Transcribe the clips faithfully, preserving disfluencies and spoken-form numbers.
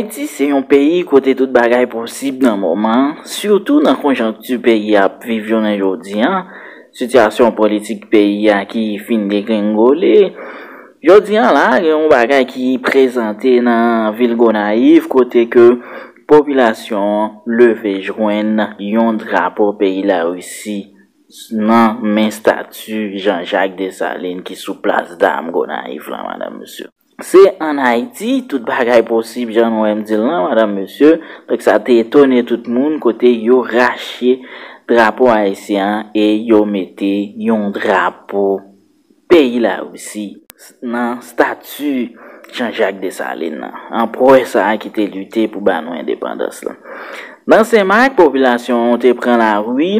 Ayiti se yon peyi kote tout bagay posib nan moman an, sitou nan konjonkti peyi a ap viv jounen jodi an, sitiyasyon politik peyi a ki fin degrengole. Jodi an la, gen yon bagay ki prezante nan vil Gonayiv, kote ke popilasyon an leve jwenn yon drapo peyi Larisi nan men estati Jean-Jacques Dessalines ki sou plas dam Gonayiv la, madanm, mesye. Se ann Ayiti, tout bagay posib, jan nou wè m di l lan, madanm, mesye. Donk, sa te etone tout moun, kote yo rache drapo ayisyen an e yo mete yon drapo peyi Larisi nan estati Jean-Jacques Dessalines lan, anperè sa a ki te lite pou ba nou endepandans lan. Nan Senmak, popilasyon an te pran lari,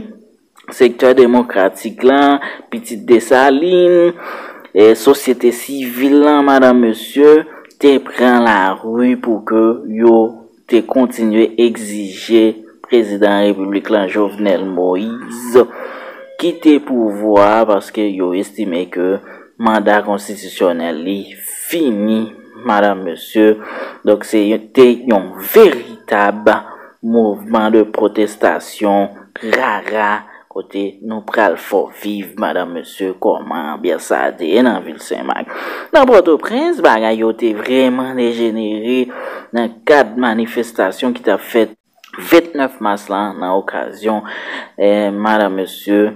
sektè demokratik lan, pitit Desalin, e sosyete sivil lan, madanm, mesye, te pran lari pou ke yo te kontinye egzije prezidan repiblik lan, Jovenel Moïse, kite pouvwa a, paske yo estime ke manda konstitisyonèl li fini, madanm, mesye. Donk, se te yon veritab mouvman de pwotestasyon rara, kote nou pral fè w viv, madanm, mesye, kòman anbyans sa a te ye nan vil Senmak. Nan Pòtoprens, bagay yo te vrèman dejenere nan kad manifestasyon ki t ap fèt vennèf mas lan, nan okazyon, eh, madanm, mesye,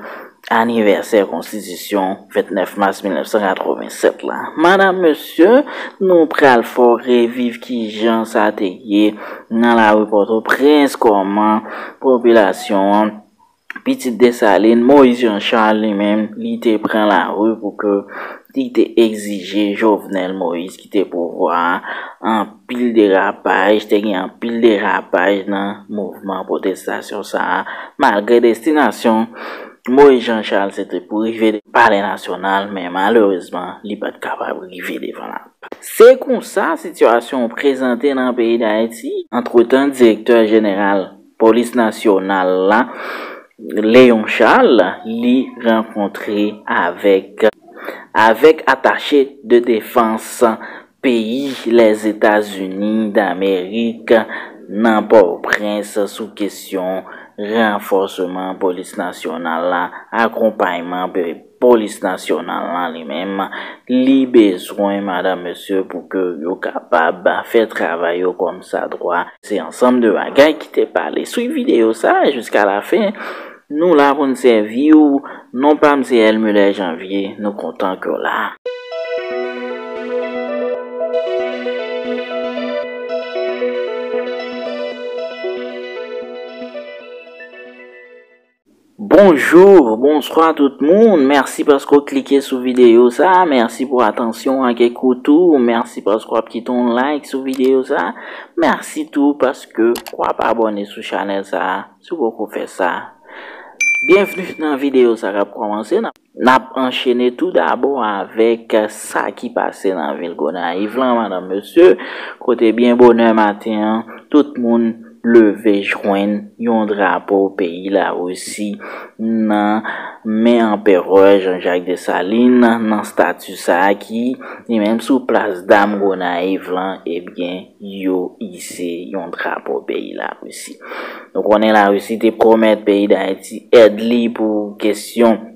anivèsè konstitisyon vennèf mas mil nèf san katrevennsèt la. Madanm, mesye, nou pral fè w reviv kijan sa te ye nan lari Pòtoprens, kòman popilasyon an, pitit Desalin, Moïse Jean Charles, li menm, li te pran lari pou ke li te egzije Jovenel Moïse kite pouvwa a. Anpil derapaj, te gen anpil derapaj nan mouvman pwotestasyon sa a, malgre destinasyon Moïse Jean Charles se te pou rive Palè Nasyonal, men malerezman, li pa t kapab rive devan la. Se konsa sitiyasyon an prezante nan peyi Dayiti. Antretan, direktè jeneral polis nasyonal la, Léon Charles, li rankontre avèk, avèk atache de defans peyi Lèzetazini Damerik nan Pòtoprens sou kesyon ranfòsman polis nasyonal la, akonpayman pe-, polis nasyonal la li menm, li bezwen, madanm, mesye, pou ke yo kapab fè travay yo kòmsadwa. Se ansanm de bagay ki te pale. Swiv videyo sa a jiska lafen. Nou la pou n sèvi w. Non pa m se Elmuller Janvier. Nou kontan ke w la. Bonjou, bonswa tout moun. Mèsi paske w klike sou videyo sa a. Mèsi pou atansyon ak ekout ou. Mèsi paske w ap kite yon like sou videyo sa a. Mèsi tou paske w ap abòne sou chanèl sa a, si w poko fè sa. Byenvni nan videyo sa k ap kòmanse. N ap, n ap anchene tou dabò avèk sa ki pase nan vil Gonayiv lan, madanm, mesye, kote byen bonè maten an, tout moun leve jwenn yon drapo peyi Larisi nan men Anperè Jean-Jacques Dessalines nan estati sa a ki, li menm, sou plas dam Gonayiv lan, ebyen, yo ise yon drapo peyi Larisi. Nou konnen Larisi te pwomèt peyi Dayiti èd li pou kesyon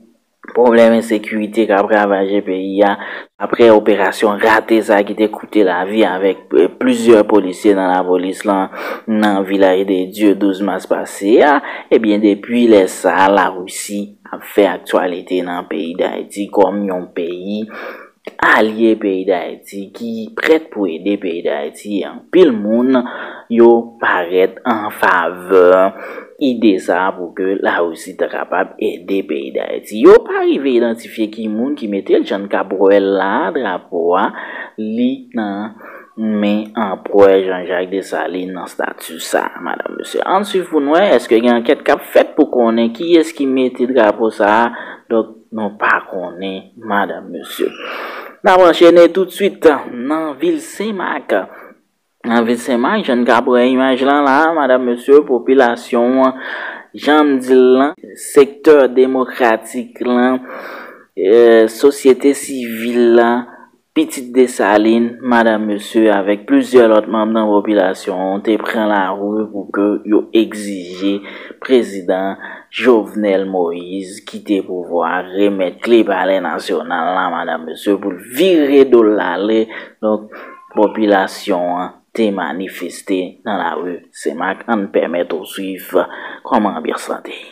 pwoblèm ensekirite k ap ravaje peyi a, apre operasyon rate sa a ki te koute lavi avèk, eh, plizyè polisye nan lapolis lan nan Vilaj de Dye douz mas pase a, ebyen, depi lè sa a, Larisi ap fè aktyalite nan peyi Dayiti kòm yon peyi alye peyi Dayiti, ki prèt pou ede peyi Dayiti. Anpil moun, yo parèt an favè ide sa a pou ke Larisi ta kapab ede peyi Dayiti. Yo pa rive idantifye ki moun ki mete l, jan n kab wè l la, drapo a, li nan men Anperè Jean-Jacques Dessalines nan estati sa a, madanm, mesye. Ann swiv pou n wè, èske gen ankèt k ap fèt pou konnen kiyès ki mete drapo sa a? Donk, nou pa konnen, madanm, mesye. N ap anchene toutswit nan vil Senmak. Nan vil Senmak, jan n kab wè imaj lan la, madanm, mesye, popilasyon an, jan m di l lan, sektè demokratik lan, eh, sosyete sivil la, Pitit Desalin, madanm, mesye, avèk plizyè lòt manm nan popilasyon an te pran lari pou ke yo egzije prezidan Jovenel Moïse kite pouvwa a, remèt kle palè nasyonal la, madanm, mesye, pou l vire do l ale. Donk, popilasyon an te manifeste nan lari Senmak. Ann pèmèt ou swiv kòman anbyans lan te ye.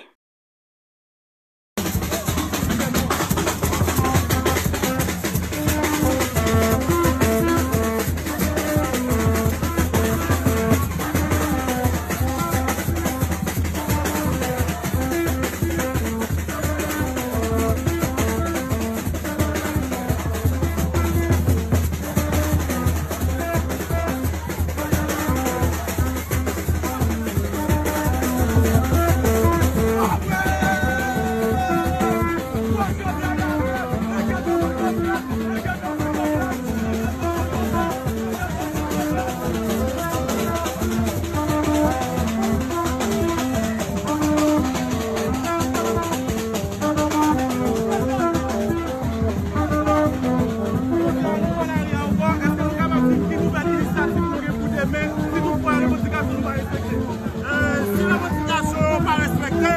Eh, si revandikasyon yo pa respekte,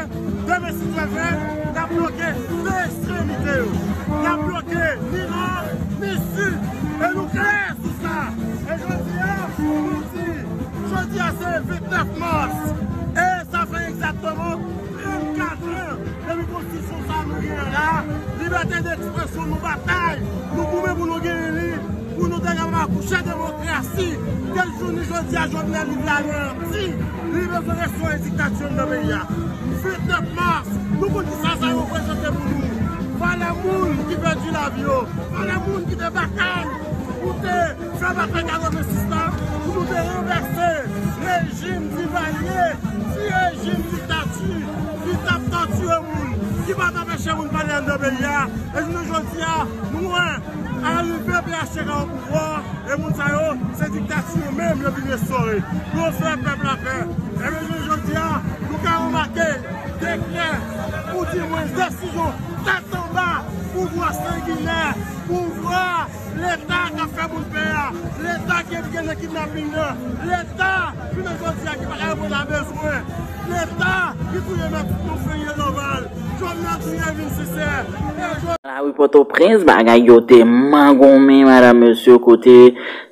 demen si Dye vle, n ap bloke de ekstremite yo. N ap bloke ni nò, ni sid. E nou klè sou sa. E jodi a, nou di, jodi a se vennèf mas. E sa fè egzakteman trannkat an depi konstitisyon sa nou genyen la, libète dekspresyon nou batay, nou goumen pou nou genyen li, pou nou te kapab akouche demokrasi. Ke jounen jodi a, Jovenel li vle aneyanti, li bezwen restore diktati nan peyi a. Vennèf mas, nou konn kisa sa reprezante pou nou. Valè moun ki pèdi lavi yo, valè moun ki te batay pou te fè batay katrevensis la, pou nou te ranvèse rejim Divalye, ti rejim diktati ki t ap tòtire moun, ki pa t anpeche moun pale anndan peyi a. E jounen jodi a, nou wè, arive P H T K o pouvwa, e moun sa yo, se diktati yo menm yo vin restore. Pou yo fè pèp la pè. Ebyen, jounen jodi a, nou ka remake dekrè, oudimwens desizyon tèt anba, pouvwa sanginè, pouvwa Leta k ap fè moun pè a, Leta ki enplike nan kidnaping nan, Leta, jounen jodi a, ki pa ka reponn a bezwen, Leta ki touye mèt nou Frederic Dorval, Jovenel touye Vin Sisè, e Jovenel. Lari Pòtoprens, bagay yo te mangonmen, madanm, mesye, kote,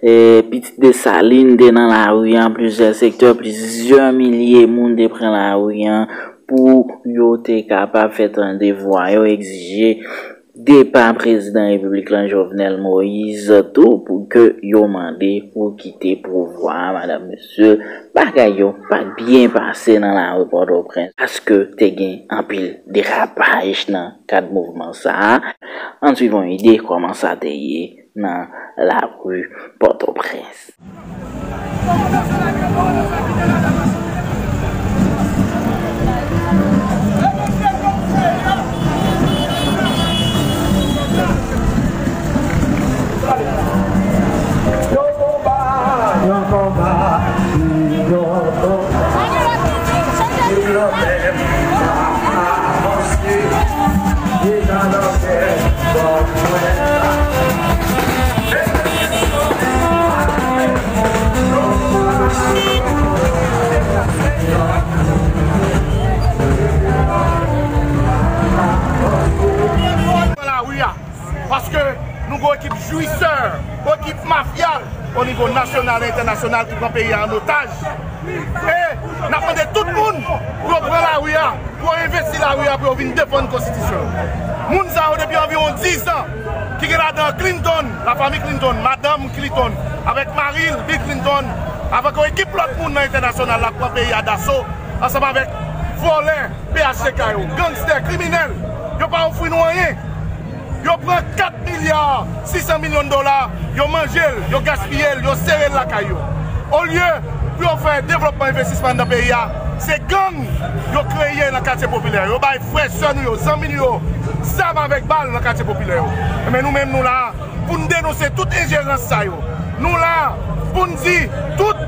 eh, pitit Desalin te nan lari an, plizyè sektè, plizyè milye moun te pran lari an pou yo te kapab fè tande vwa yo, egzije depa prezidan repiblik lan Jovenel Moïse tou, pou ke yo mande pou kite pouvwa a, madanm, mesye. Bagay yo pa t byen pase nan lari Pòtoprens, paske te gen anpil derapaj nan kad mouvman sa a. Ann swiv yon ide kòman sa te ye nan lari Pòtoprens. Lari a, paske nou gon ekip jwisè, gon ekip mafya o nivo nasyonal e entènasyonal ki pran peyi a an otaj. E n ap mande tout moun pou yo pran lari a, pou yo envesti lari a, pou yo vin defann konstitisyon. Moun sa yo depi anviwon diz an, ki gen ladan Clinton, lafanmi Clinton, madanm Clinton, avèk mari l, Bill Clinton, avèk yon ekip lòt moun nan entènasyonal la k pran peyi a daso, ansanm avèk vòlè P H T K yo, gangstè, kriminèl, yo pa ofri nou anyen. Yo pran kat milya sis san milyon dola, yo manje l, yo gaspiye l, yo sere l lakay yo. Olye pou yo fè devlopman, envestisman nan peyi a, se gang yo kreye nan katye popilè yo. Yo bay frè, sè nou yo, zanmi nou yo, zam avèk bal nan katye popilè yo. Men nou menm, nou la pou n denonse tout enjerans sa yo. Nou la pou n di tout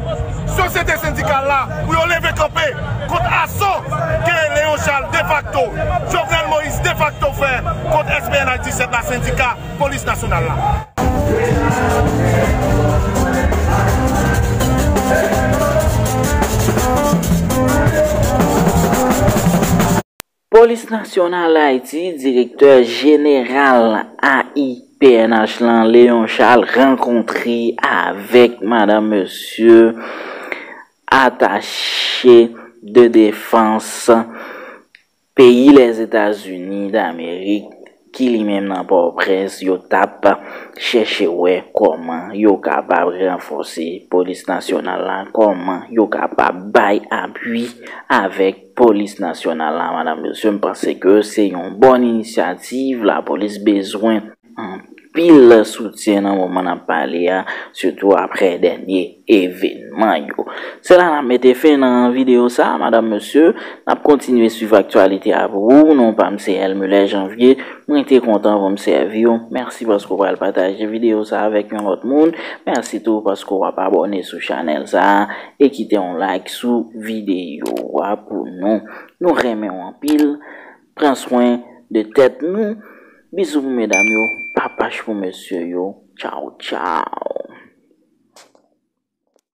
sosyete sendikal la pou yo leve kanpe kont aso ke Léon Charles defakto, Jovenel Moïse defakto fè kont S P N H disèt la, sendika polis nasyonal la. Polis Nasyonal Ayiti, Direktè Jeneral A I P N H lan, Léon Charles, rankontre avèk madanm, mesye, atache de defans peyi Lèzetazini Damerik, ki li menm nan Pòtoprens, yo t ap chèche wè kòman yo kapab ranfòse polis nasyonal la, kòman yo kapab bay apui avèk polis nasyonal la, madanm, mesye. M panse ke se yon bòn inisyativ. Lapolis bezwen anpil soutyen nan moman n ap pale a, sitou apre dènye evenman yo. Se la n ap mete fen nan videyo sa a, madanm, mesye. N ap kontinye swiv aktyalite a pou ou. Non pa m se Elmuller Janvier. Mwen te kontan pou m sèvi w. Mèsi paske w pral pataje videyo sa a avèk yon lòt moun. Mèsi tou paske w ap abòne sou chanèl sa a e kite yon like sou videyo a pou nou. Nou renmen w anpil. Pran swen de tèt nou. Bizou pou medam yo, papach pou mesye yo. Tchaw, tchaw.